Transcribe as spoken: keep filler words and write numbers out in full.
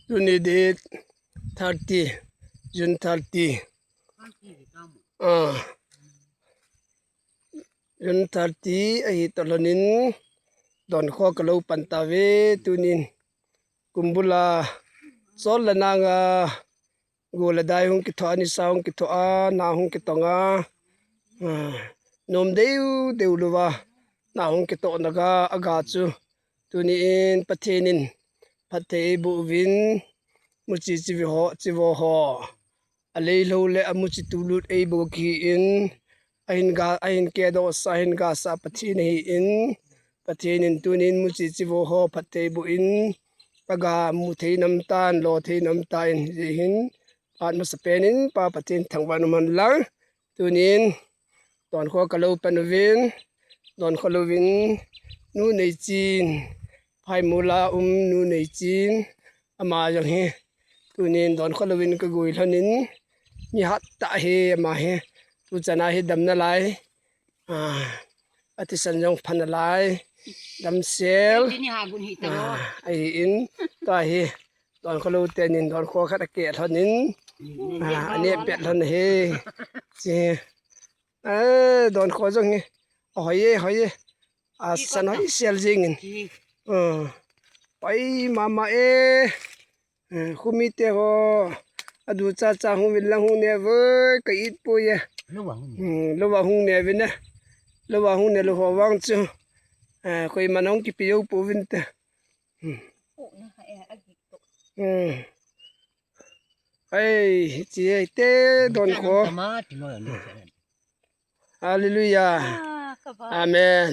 Tuni date thirty, June thirty. Ah. June thirty ahi tah lhonin donkho kalou pan tauve tunin. Kumbul a chol le nang a, go le dai hung kithoh a, nisa hung kithoh a, na hung kitong a, ah, nom deu deu louva na hung kitoh na ga, aga chu tuni in Pathen in phatthei eiboh uvin, muchi chivo ho, chivo ho, alei lou le amuchi tulut eiboh kihi in, ahin ga, ahin kedoh sa, ahin gasa Pathen ahi in, Pathen in tunin muchi chivo ho phatthei boh in, aga mu thei nam tan, lo thei nam tan, hijeh hin, phat masapen in Pa Pathen thangvah in um hen lang. Tunin donkho kalou pan uvin, donkho louvin, Nu Neichin, Phaimol a um Nu Neichin, ama jong hi tunin donkho louvin kagui lhonin, mi hat tah ahi ama hi. Tuchan a hi dam nalai, ah, athisan jong pha nalai, damsel, ah, ahi in, tua hi donkho lou tenin donkho khat akeh lhonin, ah, aneh pet lhon ahi. Chi, eh, donkho jong hi ahoi e, hoi e. Asan hoisel jengin. Ah, hoi mama e. Eh, khomite ho, adu chacha hung uvin lang hung ne uvin, ka it poi e. Louva hung ne uvin e. Louva hung ne lou ho vang chu, eh, koiman hung kipe jou pouvin te. Hmm. Ai, hiche hi te donkho. Hallelujah. Amen.